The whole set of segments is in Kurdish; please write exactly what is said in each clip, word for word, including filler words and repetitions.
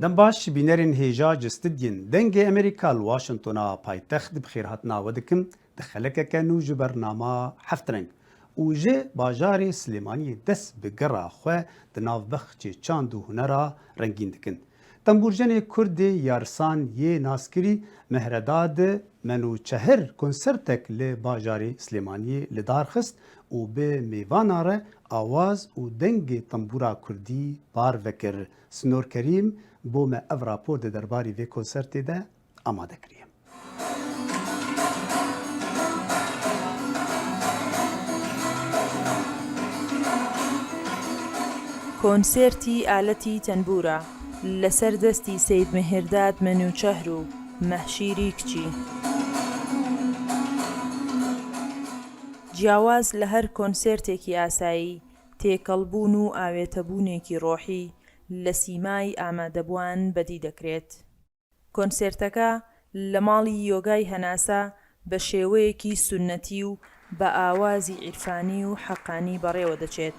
Dem baş, bînerên hêja ji stûdyên Dengê Amerîka li Washingtona paytext bi xêrhatina we dikim. Di xelekeke nû ji bernama Heft Reng û ji bajarê Silêmaniyê dest bi gera xwe di nav bexçê çand û hunera rengîn dikin. Tembûrjenê Kurdê Yarsan yê naskirî Mehredad Menûçehir konsertek li bajarê Silêmaniyê li dar xist û bi mêvana re awaz û dengê tembûra kurdî parve kir. Sinor Kerîm bo me ev rapor di derbarî vê konsertê de amade kiriye. Konsertî aletî tenbûra li ser destî Seyîd Mihirdad Menûçehr û Mehşîrî Kiçî. Ciyawaz li her konsertêkî asayî, têkelbûn û awêtebûnêkî rohî لە سیمای ئامادەبووان بەدی دەکرێت. کۆنسێرتەکە لە ماڵی یۆگای هەناسە بە شێوەیەکی سوننەتی و بە ئاوازی عیرفانی و حەقانی بەڕێوە دەچێت.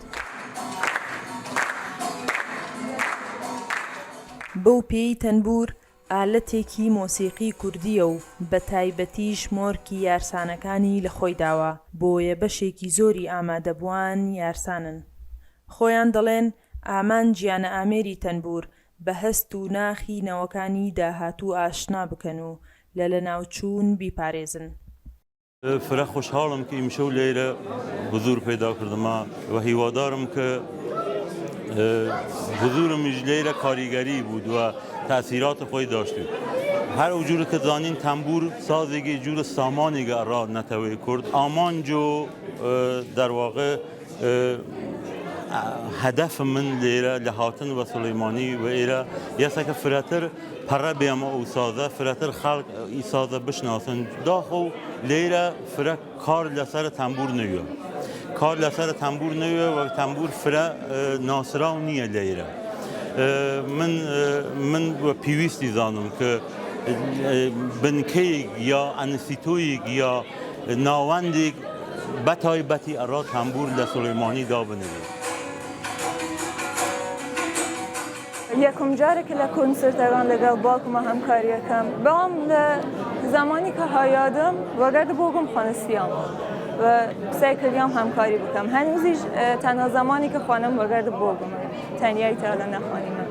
بەو پێی تەنبوور ئالەتێکی مۆسیقی کوردییە و بە تایبەتیش مۆرکی یارسانەکانی لە خۆی داوە، بۆیە بەشێکی زۆری ئامادەبووان یارسانن. خۆیان دەڵێن ئامانجیانە ئامێری تەنبوور بە هەست و ناخی نەوەکانی داهاتوو ئاشنا بکەن و لە لەناوچوون بیپارێزن. Fire xweşhal im ku îmşew lêre huzûr peyda kirdime ve hîwadar im ku, e, huzûr im ji lêre karîgerî bû, di we tesîratê xwe daştî. Her û cûrê ku zanîn tembûr sazêkê cûrê samanêkê ra netewê Kurd. Amanco, e, derwaxê, e, hedef min lêre li hatin ve Silêmanî ve êre yeseke firetir pere bême û saze, firetir xelk î saze bişnasin. Daxo lêre fire kar li ser tembûr neyê. Kar li ser tembûr neyê, wek tembûr fire, e, nasiraw nîye lêre. E, min, e, min we pêwîstî zanim ku, e, binkeyek ya enstîtoyek ya navendek be taybetî era tembûr li Silêmanî dabinêre. یەکەم جارێکە لە کۆنسرتەکان لەگەڵ باوکمە هەمکاریەکەم. بەڵام لە زمانی کە هەیادم وەگەرد بۆگم خۆنسیام و سعی کردیام هەمکاری بکەم. هەنوزیش، ئە، تەنها زمانی کە خوانم وەگەرد بۆگم. تەنیایی تا لە نەخوانیمە.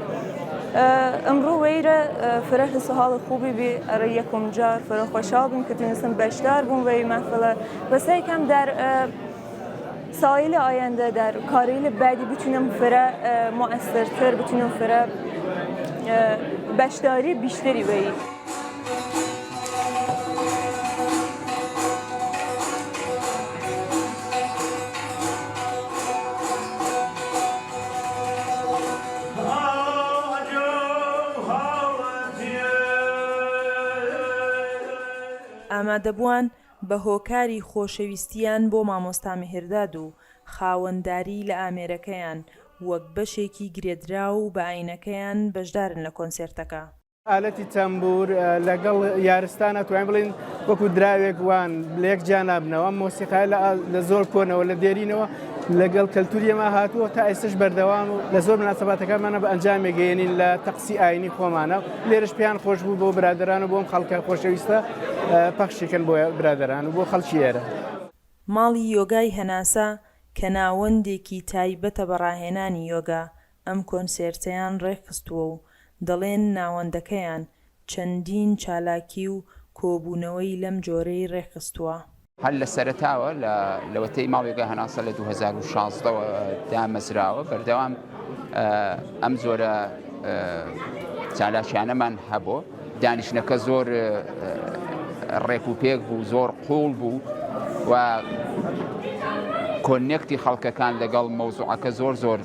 ئە، ئەمڕۆ وەیرە، ئە، فرە حس و حاڵی خوبی بی، ئەرە یەکەم جار فرە خۆشحاڵ بووم کە تونستم بەشدار بووم وەی مەحفڵە. و سعی کەم دەر، ئە، ساڵی لە ئایەندە دەر کاری لە بەدی بتونم فرە، ئە، مؤثرتر، بتونم فرە، ئە، بەشداری بیشتری وەی. ئامادەبووان بە هۆکاری خۆشەویستیان بۆ مامۆستا میهرداد و خاوەنداری لە ئامێرەکەیان وەک بەشێکی گرێدراو بە ئاینەکەیان بەشدارن لە کۆنسێرتەکە. ئالەتی تەمبوور، ئە، لەگەڵ یارستانە توانین بڵین وەکو دراوێک وان لە یەک جیا نابنەوە. ئەم مۆسیقای لە، لە زۆر کۆنەوە، لە دێرینەوە لەگەڵ کەلتوری ئێمە هاتووە، تا ئێستش بەردەوام و لە زۆر مناسەباتەکانمانە بە ئەنجامێک گەیەنین لە تەقسی ئاینی خۆمانە. لێرەش پێیان خۆش بوو بۆ برادەران و بۆم خەڵکە خۆشەویستە، ئە، پەخشیکەن بۆ برادەران و بۆ خەڵکی ئێرە. ماڵی یۆگای هەناسە کە ناوەندێکی تایبەتە بە ڕاهێنانی یۆگا، ئەم کۆنسێرتەیان ڕێکخستووە و دەڵێن ناوەندەکەیان چەندین چالاکی و کۆبوونەوەی لەم جۆرەی ڕێکخستووە. هەر لە سەرەتاوە لە، لەوەتەی ماڵ یۆگای هەناسە لە دوو هەزار و شازدە دامەزراوە، بەردەوام، ئە، ئەم جۆرە، ئە، چالاکیانەمان هەبوو. دانیشتنەکە زۆر ڕێک و پێک بوو، زۆر قووڵ بوو و کۆنێکتی خەڵکەکان لەگەڵ مەوزوعەکە زۆر زۆر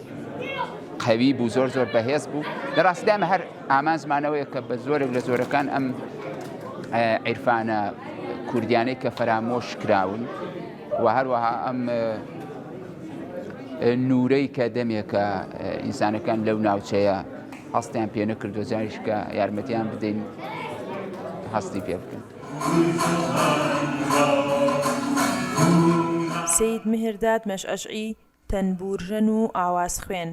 قەوی بوو، زۆر زۆر بەهێز بوو. لە ڕاستیدا ئەمە هەر ئامانجمانەوەیە کە بە زۆرێک لە زۆرەکان ئەم عیرفانە کوردیانەی کە فەرامۆش کراون و هەروەها ئەم نورەی کە دەمێکە ئینسانەکان لەو ناوچەیە هەستیان پێ نەکردو، جاریش کە یارمەتیان بدەین هەستی پێ بکەن. سید مهرداد مەشعەشعی، تەنبورژەن و ئاوازخوێن،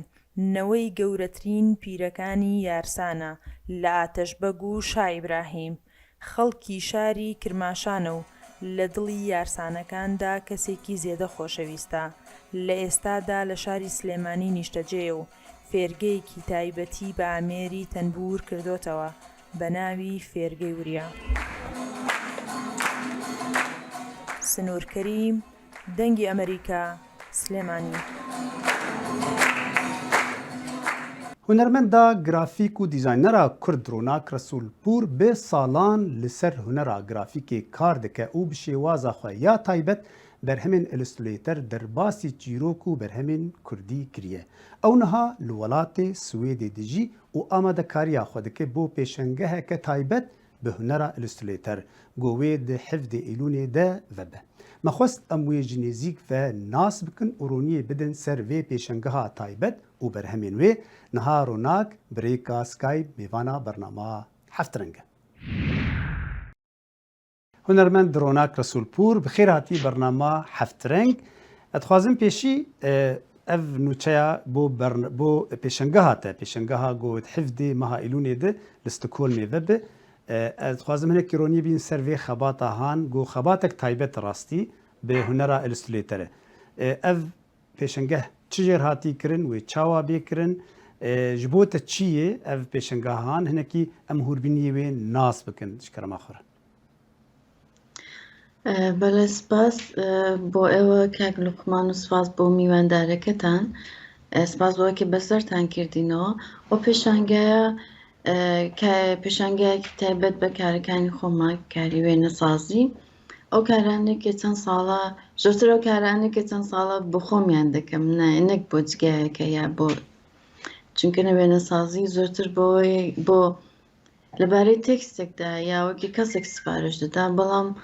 نەوەی گەورەترین پیرەکانی یارسانە لە ئاتەشبەگ و شا ئیبراهیم، خەڵکی شاری کرماشانە و لە دڵی یارسانەکاندا کەسێکی زێدە خۆشەویستە. لە ئێستادا لە شاری سلێمانی نیشتەجێیە و فێرگەیەکی تایبەتی بە ئامێری تەنبوور کردۆتەوە بە ناوی فێرگەی وریا. سنوور کەریم، دەنگی ئەمریکا، سلێمانی. Hunermenda grafîk û dîzaynera Kurd Ronak Resûlpûr bi salan li ser hunera grafîkê kar dike û bi şêwaza xwe ya taybet berhemên îlustratêr derbasî çîrok û berhemên kurdî kiriye. Ew niha li welatê Swêdê dijî û amadekariya xwe dike bo pêşengeheke taybet bi hunera îlustratêr, ku wê di hevdê Îlûnê de vebe. Me xwest em wê ji nêzîk ve nas bikin û roniyê bidin ser vê pêşengeha taybet û berhemên wê. Niha Ronak bi rêka Skype mêvana bernama Heftreng e. Hunermend Ronak Resûlpûr, bi xêr hatî bernama Heftreng. Ez dixwazim pêşî, e, ev nûçeya bo bern-, bo pêşengeha te, pêşengeha ku di hevdê meha Îlûnê de li Stockholmê vebe. E, ez dixwazim hinekî ronî bîn ser vê xebata han, ku xebatek taybet rastî bi hunera îlustratêr e. E, ev pêşengeh çi jêr hatî kirin, wê çawa bê kirin, e, ji bo te çi yê ev pêşengehan, hinekî em hûrbîniyê wê nas bikin ji kerema xwe re. E, belê spas, e, bo ew kek Luqman û spas bo mîwendareketan. E, spas bo wekî besertan kirdîno. O pêşangeya, e, ke pêşangeyekî taybet be karekanî xwe ma karî wênesazî. O karanê ke çend sala, zûtir o karanê ke çend sala bi xwe miyan dikim. Ne, nek bo cigeyeke ya bo. Çunke ne wênesazî zûtir bo, bo li barê tekstek de ya wekî kesek sipariş dida. Belam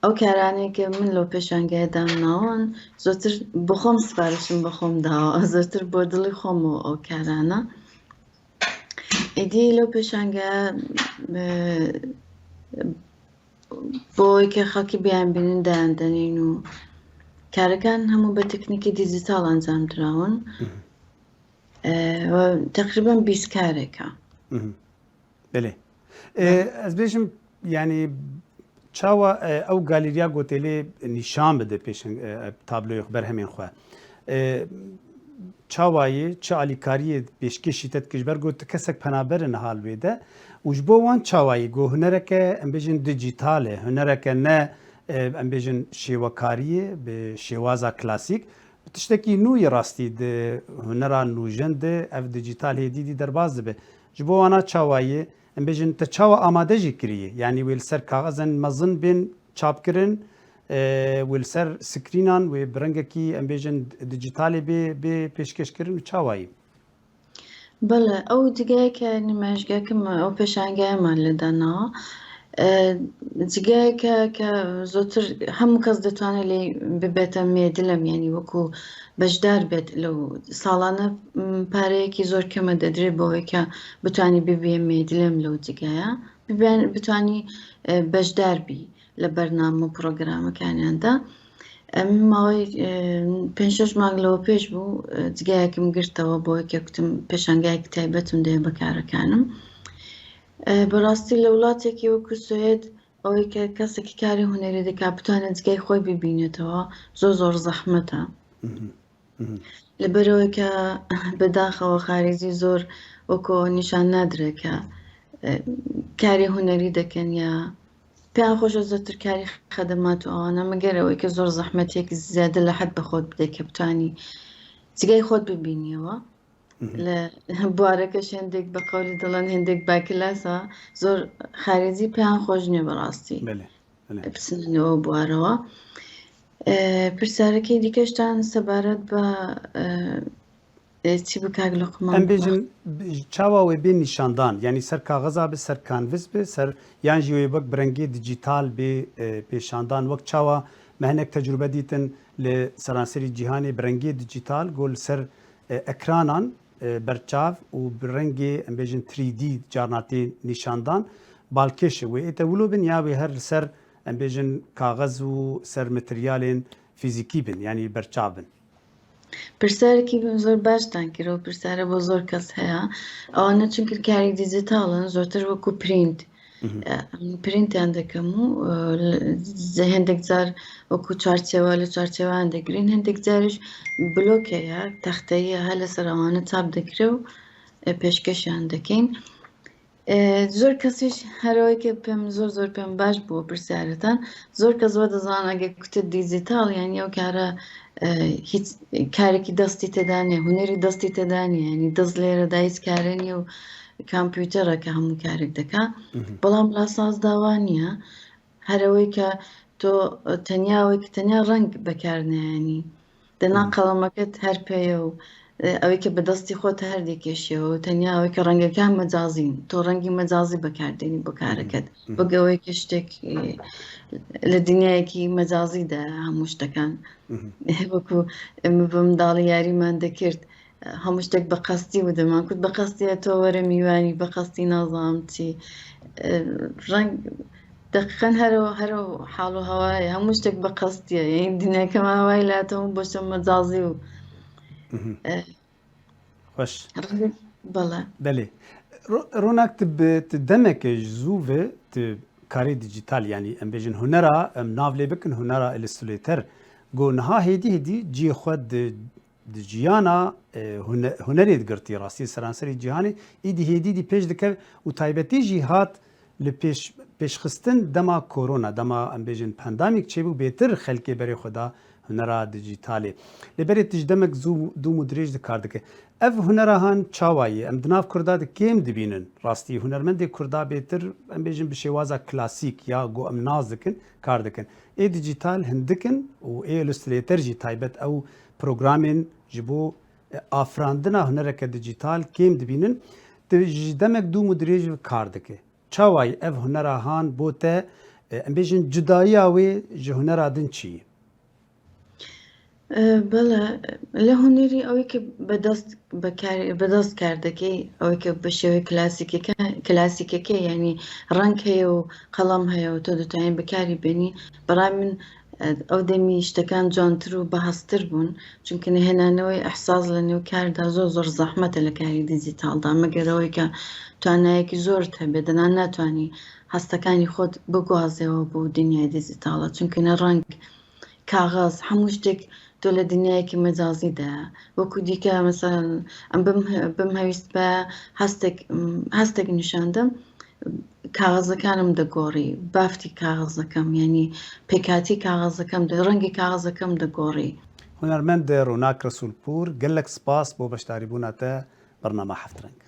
ew karanê ke min lo pêşangeye dam nawan, zûtir bi xwe siparişim bi xwe dawa. Zûtir bo dilê xwe o karana. Êdî lo pêşange, e, bo weke xakî biyan bînin deyendenîn û karekan hemû bi teknîkê dîjîtal encam dirawin. E, we teqrîben bîst karek e. Belê. E, ez bêjim, yanî çawa, e, ew galeriya gotê lê nîşan bide pêşin, e, tabloyê xwe, berhemên xwe. E, çawa yê, çi alîkariyê pêşkêşî te dike, ji ber ku tu kesek penaber e niha li wê de û ji bo wan çawa yê ku hunereke, em bêjin, dîjîtal e, hunereke ne, e, em bêjin, şêwekariyê bi şêwaza klasîk, bi tiştekî nû yê rastî di hunera nûjen de ev dîjîtal hêdî dî derbas dibe. Ji bo wana çawa yê, em bêjin, te çawa amade jî kiriye? Yanî wê li ser kaxizên mezin bên çapkirin, e, wê li ser screenan, wê bi rengekî, em bêjin, dîjîtalê bê, bê pêşkêşkirin û çawa yî? Bele, ew cigeyeke nîmêjgeheke me, ew pêşangeya me li dana. E, cigeyeke ke zûtir hemû kes ditwane lê bibete mêdilem, yanî wekû beşdar bet lew salane, m, pareyekî zor keme de dirê bo weke bitwanî bibî mêdilem lew cigeya. Bibên, bitwanî, e, beşdar bî li bername û programekaniyan de. Em mawê, e, pênc şeş mah li pêş bû, e, cigeyek min girtewe bo weke kutim pêşangeyek taybet hûn dê bikarekinim. E, bi rastî li welatekî wekû Swêd, ew ke kesekî karê hunerî dike, bitane cigeyê xwe bibînêtewe, zor zor zehmet e. Li ber weke bi daxewa xarîcî zor wekû nîşan nadire ke, e, karê hunerî dikin ya pêyan xweş e zûtir karî xedemat û awana, meger ew ê ke zor zehmetiyekî zêde li hed bi xwe bide ke bitanî cigeyê xwe bibîniye we. Li buareke ji hindek bi qewlî dilan hindek bekiles e. Zor xerêzî pêyan xweş nî bi rastî. Belê, belê. Pisinên o buarewa. E, pirsarekê dîke ji te sebaret bi, e, e, çi bi kak Luqman Em bêjin, çawa wê bê nîşandan, yanî ser kaxiza bi, ser kanviz bi, ser, yan jî wê wek bi rengê dîjîtal bê, e, pêşandan, wek çawa me hinek tecrube dîtin li seranserî cîhanê bi rengê dîjîtal, go li ser, e, ekranan, e, berçav û bi rengê, em bêjin, three D carna tê nîşandan, balkêş e. Wê ê te wilo bin ya wê her li ser, em bêjin, kaxiz û ser materyalên fîzîkî bin, yanî berçav bin? Pirsarekî bin zor baş dan kir, ew pirsare bo zor kes heye. Ewana çunkî karî dîjîtal in, zortir wekû print. Mhm. E, em print yan dikim û, e, li, ze-, hindek car wekû çarçewe, li çarçewe yan digirîn, hindek car jî bloke ye, texteyî ye, hele ser ewana çap dikire û, e, pêşkêş yan dikin. E, zor kesî ji her weke pêm zor zor pêm baş bû pirsaretan. Zor kes we dizan ege ku tu dîjîtal, yanî ew kare, e, hîç karekî destî tê de nîye, hunerî destî tê de nîye, yanî dest lê re de hîç kare nîye û kompûtereke hemû karek dike. Mhm. Belam la saz dawa nîye. Her weke tu, e, tenya weke tenya reng bekarne, yanî. Dena Hmm. qelemeket her pê ye û, e, ew ê ke bi destî xwe te her dê kêşiye û tenya ew ê ke rengeke mecazî in. To rengî mecazî bikar dênî bo kareket. Hmm. Wek ew ê ke ştek, e, li dinyayekî mecazî de hemû ştekan. Hmm. Wekû, e, min bi min dalê yarî me dikird. Hemû ştek bi qestî bû, dema ku bi qestî ye to were mîwanî, bi qestî nazanim çi. E, reng, deqîqen her o, her o hal û hewayê, hemû ştek bi qestî ye. Yanî dinyeke me hewayê lê heta hûn boşe mecazî û, Mhm. e, Xweş. reng, bela. Belê. Ro-, Ronak, tu bi, tu demeke ji zû ve tu karê dîjîtal, yanî em bêjin hunera, em nav lê bikin hunera illustrator. Go niha hêdî hêdî cihê xwe di di jiyana, e, hune-, hunerê digirtî rastî seranserî cîhanê, îdî hêdî dî pêş dikeve û taybetî jî hat li pêş, pêşxistin dema korona, dema em bêjin pandemîk çêbû, bêtir xelkê berê xwe da hunera dîjîtalê. Lê berê tu ji demek zû dûm û dirêj di kar dike. Ev hunera han çawa ye? Em di nav Kurda de kêm dibînin. Rastî hunermendê Kurda bêtir, em bêjin bi şêwaza klasîk ya ku em nas dikin, kar dikin. Ê dîjîtal hindik in û ê illustrator jî taybet ew programên ji bo, e, afirandina hunereke dîjîtal kêm dibînin. Tu ji demek dûm û dirêj ve kar dike. Çawa ye ev hunera han bo te, e, em bêjin cudayiya wê ji hunera din çi ye? E, bele, li hunerî ew ê ke bi dest, bi kar-, bi dest kar dike, ew ê ke bi şêwê klasîkeke, klasîkeke, yanî reng heye û qelem heye û tu dikarin bikarî bênî. Birayê min, e, ew demî ştekan cantir û biheztir bûn. Çunke nihênanê wê îhsas li nêw kar de zor zor zehmet e li karê dîjîtal de. Meger ew ê ke twanayekî zor hebe, dina netwanî hestekanî xwe biguhazê û bo dinyayê dîjîtal de. Çunke ne reng, kaxiz, hemû ştek tu li dinyayekî mecazî de. Wekû dîke, mesela, em bim-, bim hewîst be hestek, hestek nîşan dim, kaxizekanim digorî, baftî kaxizekem, yanî pêkhatî kaxizekem di, rengê kaxizekem digorî. Hunermend Ronak Resûlpûr, gelek spas bo beşdarîbûna te bernama Heft Reng.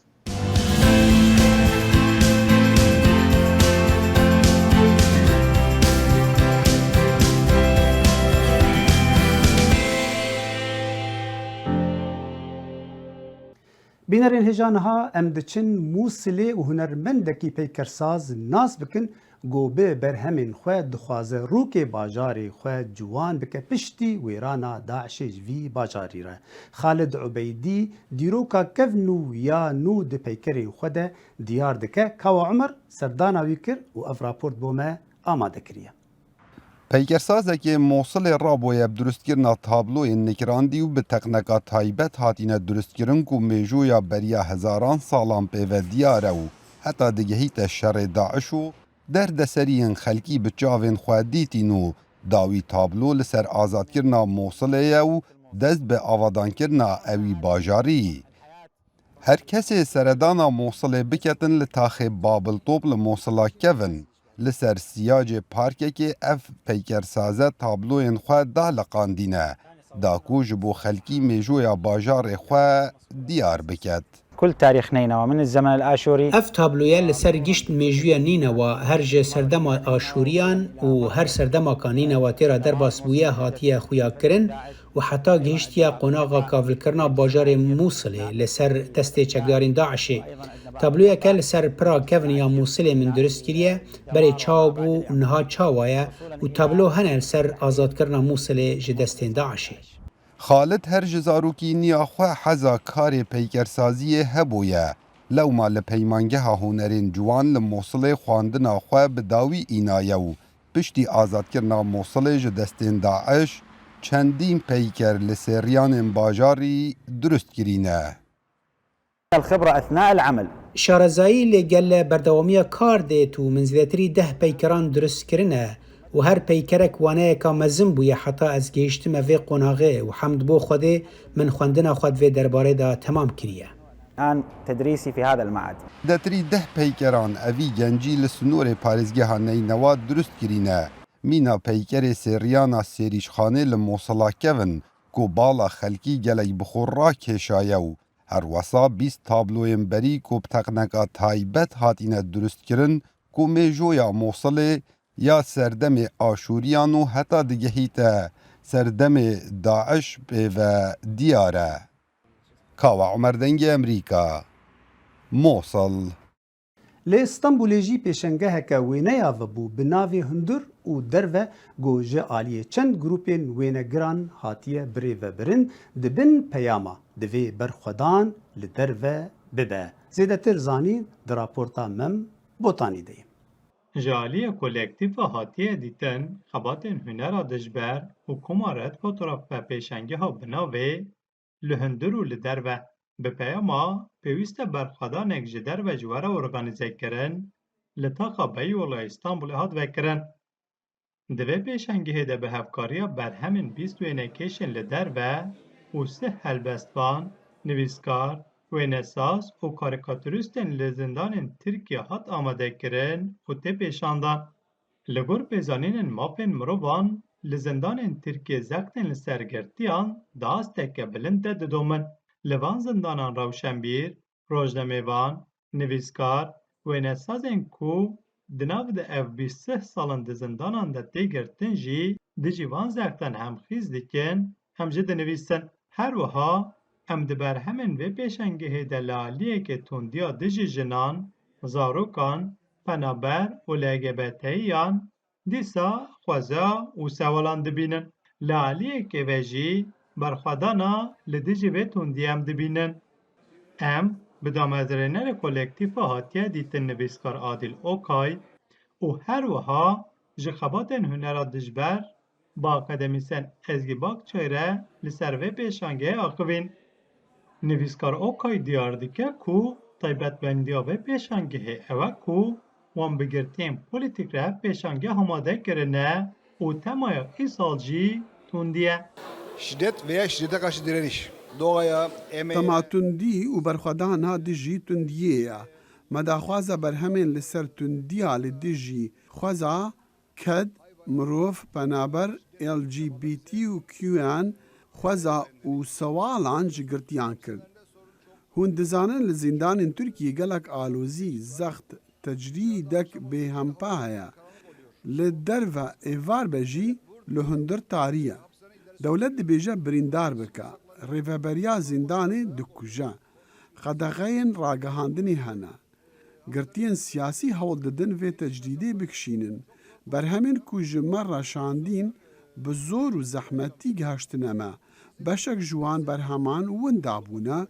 Bînerên hêja niha em diçin Mûsilê û hunermendekî peykersaz nas bikin, ku bi berhemên xwe dixwaze rûkê bajarê xwe ciwan bike piştî wêrana DAIŞê ji vî bajarî re. Xalid Ubeydî dîroka kevn û ya nû di peykerên xwe de diyar dike. Kawa Umer serdana wî kir û ev raport bo me amade kiriye. Peykersazekê Mosilê rabûye bi durustkirina tabloyên nikirandî û bi teqneka taybet hatine durustkirin ku mêjoya beriya hezaran salan pê ve diyar e û heta digihîte şerê DAIŞ û derdeseriyên xelkî bi çavên xwe dîtîn û dawî tablo li ser azadkirina Mosilê ye û dest bi avadankirina ewî bajarî. Her kesê seredana Mosilê biketin li taxê Babiltop li Mosila kevin, li ser siyacê parkekê ev peykersaze tabloyên xwe daliqandîne. da ku ji bo xelkî mêjoya bajarê xwe diyar biket. كل تاريخ نينوى من الزمن الآشوري. Ev tabloya li ser gişt mêjûya Nînewa her ji serdema Aşûriyan û her serdema ka Nînewa tê re derbas bûye hatiye xuyakirin û heta gihiştiye qonaxa kavilkirina bajarê Mûsilê li ser destê çekdarên DAIŞê. Tabloyeke li ser pira kevin ya Mûsilê min dirust kiriye, berê çawa bû û niha çawa ye û tablo hene li ser azadkirina Mûsilê ji destên DAIŞê. Xalid her ji zarokîniya xwe heza karê peykersaziyê hebûye. Lewma li Peymangeha Hunerên Ciwan li Mosilê xwendina xwe bi dawî înaye û piştî azadkirina Mosilê ji destên DAIŞ çendîn peyker li sêriyanên bajarî durust kirîne. الخبرة أثناء العمل. Şarezayî li gel berdewamiya kar dêt û min zêdetirî deh peykeran durust kirine û her peykerek waneyeka mezin bûye heta ez gihiştime vê qonaxê û hemd bo Xwedê min xwendina xwe di vê derbarê de temam kiriye. الآن تدريسي في هذا المعهد. Zêdetirî deh peykeran evî gencî li sinorê parêzgeha Neynewa durust kirîne. Mîna peykerê sêriyana Sêrîşxanê li Mosila kevin ku bala xelkî gelek bi xwe rakêşaye û herwesa bîst tabloyên berî ku bi teqneka taybet hatine durustkirin ku mêjoya Mosilê ya serdemê Aşûriyan û heta digehîte serdemê DAIŞ pê ve diyar e. Kawa Omer Dengê Emerîka, Mosil. Li Stenbolê jî pêşengeheke wêneya vebû bi navê Hundir û Derve ku ji aliyê çend grûpên wênegiran hatiye birêvebirin, di bin peyama Divê berxwedan li derve bibe. Zêdetir zanîn di raporta Mem Botanî de ye. Ji aliyê kolektîfa hatiye dîtin, xebatên hunera dijber û koma Red Photograph ve pêşengeha bi navê Li hundir û li derve bi peyama pêwîst e berxwedanek ji derve jî were organîzekirin, li taxa Beyola Îstanbulê hat vekirin. Di vê pêşengehê de bi hevkariya berhemên bîst wênekêşên li derve û sih helbestvan, nivîskar, wênesaz û karîkaturîstên li zindanên Tirkiyê hat amadekirin û tê pêşandan. Li gor pêzanînên mafên mirovan, li zindanên Tirkiyê zextên li ser girtiyan di asteke bilind de didomin. Li van zindanan rewşenbîr, rojnamevan, nivîskar, wênesazên ku di nav de ev bîst sih sal in di zindanan de tê girtin jî dijî van zextan hem xîz dikin hem jî dinivîsin. Her wiha em di berhemên vê pêşengehê de li aliyekê tundiya dijî jinan, zarokan, penaber û L G B T yan, dîsa xweza û sewalan dibînin. Li aliyekê ve jî berxwedana li dijî vê tundiyê em dibînin. Em bi damezrênerê kolektîfa hatiye dîtin nivîskar Adil Okay û her wiha ji xebatên hunera dijber bi akademîsen Ezgî Bakçay re li ser vê pêşangehê axivîn. Nivîskar Okay diyar dike ku taybetmendiya vê pêşangehê ew e ku wan bi girtiyên polîtîk re pêşangeh amade kirine û temaya îsal jî tundî ye. Şiddet veya şiddete karşı direniş. Doğaya, emeğe. Tema tundî û berxwedana dijî tundiyê ye. Me daxwaza berhemên li ser tundiya li dijî xweza, ked, mirov, penaber, L G B T Q yan xweza û sewalan ji girtiyan kir. Hûn dizanin li zindanên Tirkiyê gelek alozî, zext, tecrîdek bêhempa heye. Li derve êvar be jî li hundir tarî ye. Dewlet dibêje birîndar bike, rêveberiya zindanê dikuje. Qedexeyên ragihandinê hene. Girtiyên siyasî hewl didin vê tecrîdê bikişînin. Berhemên ku ji me re şandîn, bi zor û zehmetî gihiştine me. Beşek ji wan berheman winda bûne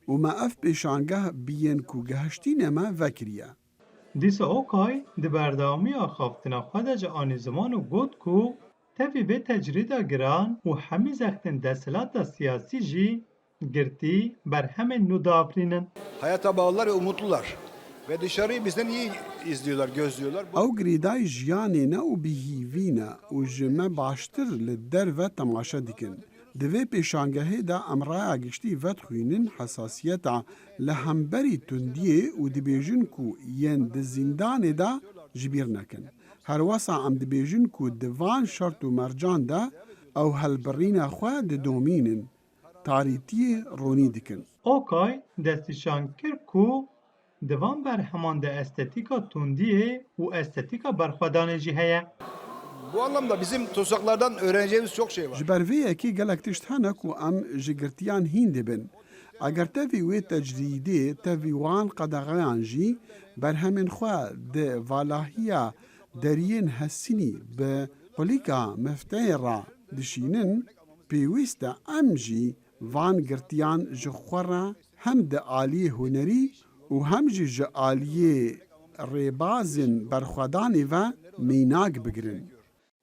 û me ev pêşangeh bi yên ku gihiştîne me vekiriye. Dîsa Okay di berdewamiya axaftina xwe de jî anî ziman û got ku tevî vê tecrîda giran û hemî zextên desthilata siyasî jî girtî berhemên nû diafirînin. Hayata bağlılar ve umutlular. Ve dışarıyı bizden iyi izliyorlar, gözlüyorlar. Bu Ew girêdayî jiyanê ne û bi hîvî ne û ji me baştir li derve temaşe dikin. Di vê pêşangehê de em raya giştî vedixwînin, hesasiyeta li hemberî tundiyê û dibêjin ku yên di zîndanê de ji bîr nekin. Herwesa em dibêjin ku di van şert û mercan de Ew helbirîna xwe didomînin, tarîtiyê ronî dikin. Okay destnîşan kir ku di van berheman de estetîka tundiyê û estetîka berxwedanê jî heye. Bu anlamda bizim TOSAK'lardan öğreneceğimiz çok şey var. Ji ber vê yekê gelek tişt hene ku em ji girtiyan hîn dibin. Eger tevî wê tecrîdê, tevî wan qedexeyan jî berhemên xwe di valahiya deriyên hesinî bi qulîka mifteyê re dişînin, pêwîst e em jî van girtiyan ji xwe re hem di aliyê hunerî û hem jî ji aliyê rêbazên berxwedanê ve mînak bigirin.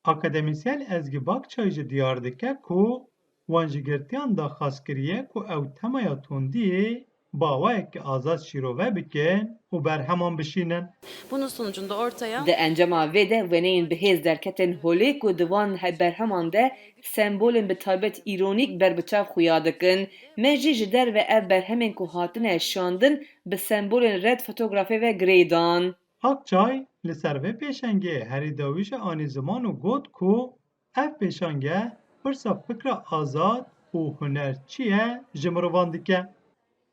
Akademîsyen Ezgi Bakçay jî diyar dike ku wan ji girtiyan daxwaz kiriye ku ew temaya tundiyê bi awayekî azad şîrove bikin û berheman bişînin. Bunun sonucunda ortaya Di encama vê de wêneyên bihêz derketin holê ku di van he-, berheman de sembolên bi taybet îronîk berbiçav xuya dikin. Me jî ji derve ev berhemên ku hatine şandin bi sembolên red fotografê ve girêdan. Akçay li ser vê pêşengê herî dawî jî anî ziman û got ku ev pêşange pirsa fikra azad û huner çi ye ji mirovan dike.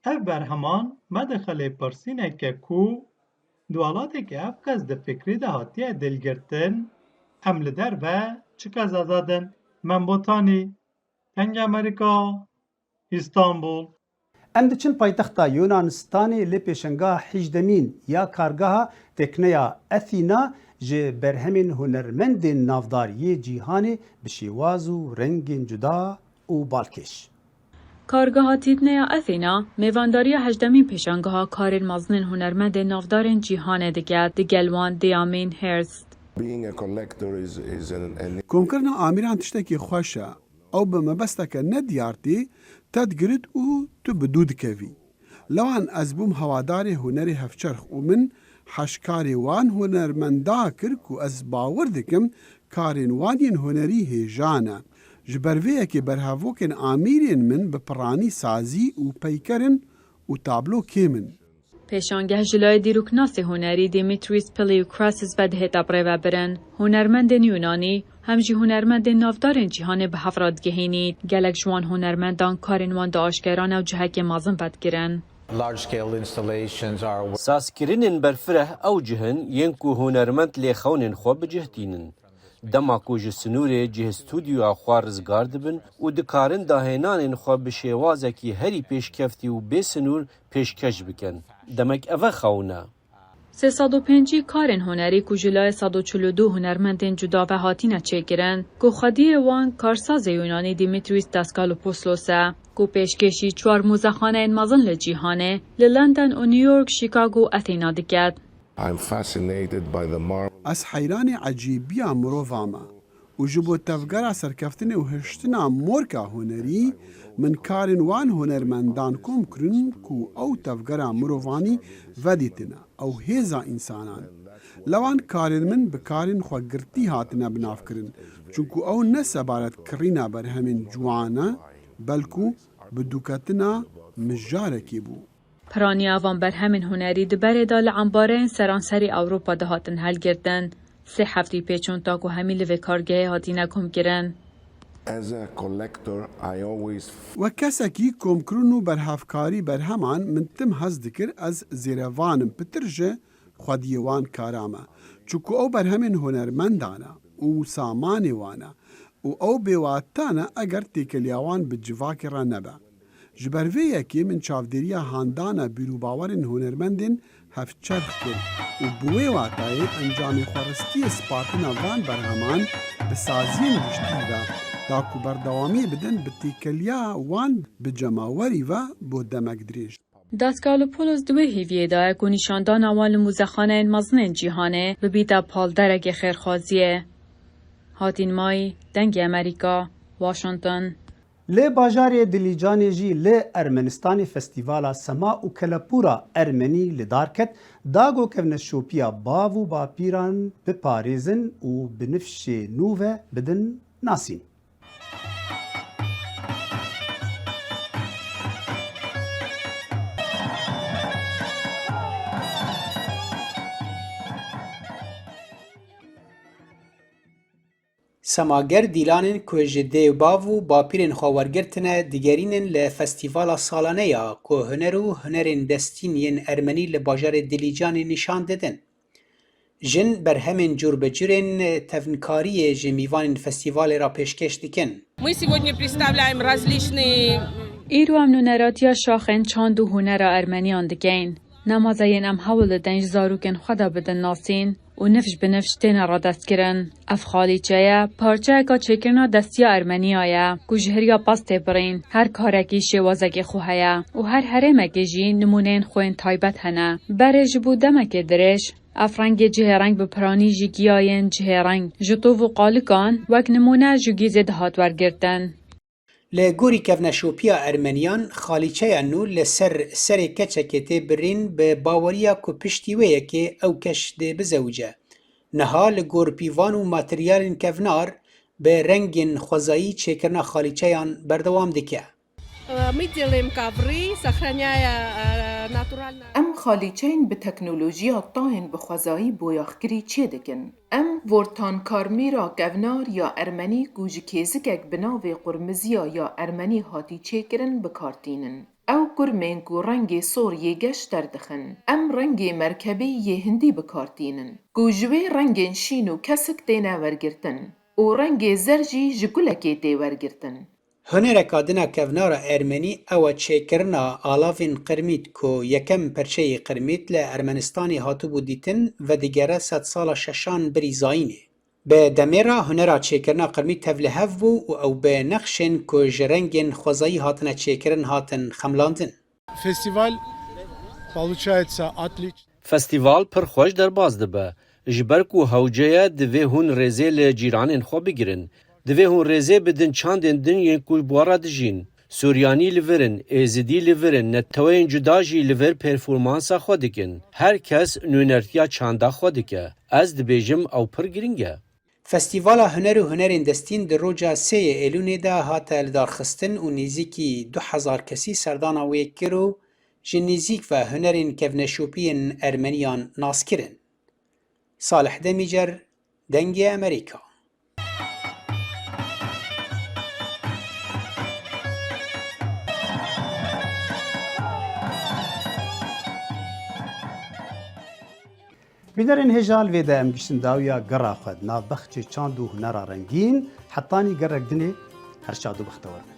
Ev berheman me dixe lêpirsîneke ku di welateke ev qas di fikrê de hatiye dilgirtin, em li derve çiqas azad in? Mem Botanî, Dengê Amerîka, Îstanbul. Em diçin paytexta Yunanistanê lê pêşengeha hejdemîn ya kargeha têkneya Athena ji berhemên hunermendên navdar yê cîhanê bi şêwaz û rengên cuda û balkêş. Kargeha Tîtneya Athena mêvandariya hejdemîn pêşangeha karên mezinên hunermendên navdarên cîhanê dike, digel wan Damien Hirst. Komkirina amîran tiştekî xweş e. Ew bi mebesteke nediyar tê te digirit û tu bi dû dikevî. Lewan ez bûm hewadarê hunerê hevçerx û min heşkarê wan hunermenda kir ku ez bawer dikim karên wan yên hunerî hêja ne. Ji ber vê yekê berhevokên amîrên min bi piranî sazî û peyker in û tablo kêm in. Pêşangeh ji layê dîroknasê hunerî Dimitris Piliokrasis ve dihête birêvebirin. Hunermendên Yunanî, hem jî hunermendên navdarên cîhanê bi hev re digihînî. Gelek ji wan hunermendan karên wan diaşkerane û cihekê mezin vedigirin. Sazkirinên berfireh ew cih in yên ku hunermend lê xewnên xwe bi cih tînin. Dema ku ji sinûrê cih stûdyoya xwe rizgar dibin û dikarin dahênanên xwe bi şêwazekî herî pêşkeftî û bê sinûr pêşkeş bikin. Demek ev e xewn e. Sê sed û pêncî karên hunerî ku ji layê sed û çil û du hunermendên cuda ve hatine çêkirin, ku xwediyê wan karsazê Yunanî Dimitris Daskalopoulos e, ku pêşkêşî çar muzexaneyên mezin li cîhanê, li London û New York, Chicago û Athena diket. Ez heyranê ecêbiya mirova me û ji bo tevgera serkeftinê û hiştina morka hunerî, min karên wan hunermendan kom kirin ku ew tevgera mirovanî vedîtine, ew hêza însanan. Lewan karên min bi karên xwe girtî hatine binavkirin, çunku ew ne sebaret kirîna berhemên ciwan e, belku bi dûketina mijarekê bû. Piraniya van berhemên hunerî di berê de li embareyên seranserî Ewropa dihatin helgirtin. Sê heftî pê çûn ta ku hemî li vê kargehê hatine komkirin. Wek kesekî komkirin û berhevkarî berheman min tim hez dikir ez zêrevan im pitir ji xwediyê wan kara me. Çunku ew berhemên hunermendan e û samanê wan e û ew bêwata ne eger têkiliya wan bi civakê re nebe. Ji ber vê yekê min çavdêriya handana bîr û bawerên hunermendên hevçerx kir û bi wê watayê encamê xweristiyê spartina van berheman bi saziyên giştî ve da ku berdewamiyê bidin bi têkiliya wan bi cemawerî ve bo demek dirêj. Daskalopoulos di wê hêviyê de ye ku nîşandana wan li muzexaneyên mezinên cîhanê bibîte palderekê xêrxwaziyê. Hatîn Mayî, Dengê Amerîka, Washington. Li bajarê Dilîcanê jî li Ermenistanê Festîvala Sema û Kelepûra Ermenî li dar ket, da ku kevneşopiya bav û bapîran biparêzin û bi nifşê nû ve bidin nasîn. Semager dîlanên ku ji dê û bav û bapîrên xwe wergirtine, digerînin li festîvala salane ya ku huner û hunerên destîn yên ermenî li bajarê Dilîcanê nîşan didin. Jin berhemên cûr bi cûrên tevnkariyê ji mîvanên festîvalê re pêşkêş dikin. Мы сегодня представляем различные Îro em nûneratiya şaxên çand û hunera ermeniyan dikeyn. Nemaze yên em hewl didin ji zarokên xwe de bidin nasîn û nifş bi nifş têne radestkirin. Ev xalîçe ye, parçeyeka çêkirina destiya Ermeniya ye ku ji heriya pez tê birîn. Her karekî şêwazekê xwe heye û her herêmekê jî nimûneyên xwe yên taybet hene. Berê ji bo demekê dirêj, ev rengê cihêreng bi piranî ji giyayên cihêreng, ji tov û qalikan, wek nimûne ji gîzê dihat wergirtin. Li gorî kevneşopiya Ermeniyan, xalîçeya nû li ser serê keçekê tê birîn bi baweriya ku piştî wê yekê ew keç dê bizewice. Niha li gor pîvan û materyalên kevnar bi rengên xwezayî çêkirina xalîçeyan berdewam dike. Мы делаем ковры, сохраняя натуральное. Em xalîçeyên bi teknolojiya tayên bi xwezayî boyaxkirî çêdikin. Em vortankarmîra kevnar ya ermenî ku ji kêzikek bi navê qurmiziya ya ermenî hatî çêkirin bi kar tînin. Ew kurmên ku rengê sor yê geş derdixin. Em rengê merkebî yê hindî bi kar tînin, ku ji wê rengên şîn û kesik têne wergirtin û rengê zer jî ji gulekê tê wergirtin. Hunereka din a kevnar a ermenî ew e çêkirina alavên qirmît ku yekem perçeyê qirmît li Ermenistanê hatibû dîtin vedigere sedsala şeşan birî zayînê. Bi demê re hunera çêkirina qirmît tevlihev bû û ew bi nexşên ku ji rengên xwezayî hatine çêkirin hatin xemlandin. Фестиваль получается отличный. Festîval pir xweş derbas dibe. Ji ber ku hewce ye divê hûn rêzê li cîranên xwe bigirin. Divê hûn rêzê bidin çandên din yên ku bi we re dijîn. Suryanî li vir in, Êzidî li vir in, neteweyên cuda jî li vir performansa xwe dikin. Her kes nûnertiya çanda xwe dike. Ez dibêjim ew pir girîng e. Festîvala Huner û Hunerên Destîn di roja sê yê Êlûnê de hate lidarxistin û nêzîkî du hezar kesî serdana wê kir û ji nêzîk ve hunerên kevneşopî yên Ermeniyan nas kirin. Salih Demîcer, Dengê Emerîka. Bînerên hêja, li vê de em giştin dawiya gera xwe di nav bexçê çand û hunera rengîn. Hetanî gerek dinê, her şad û bextewar bin.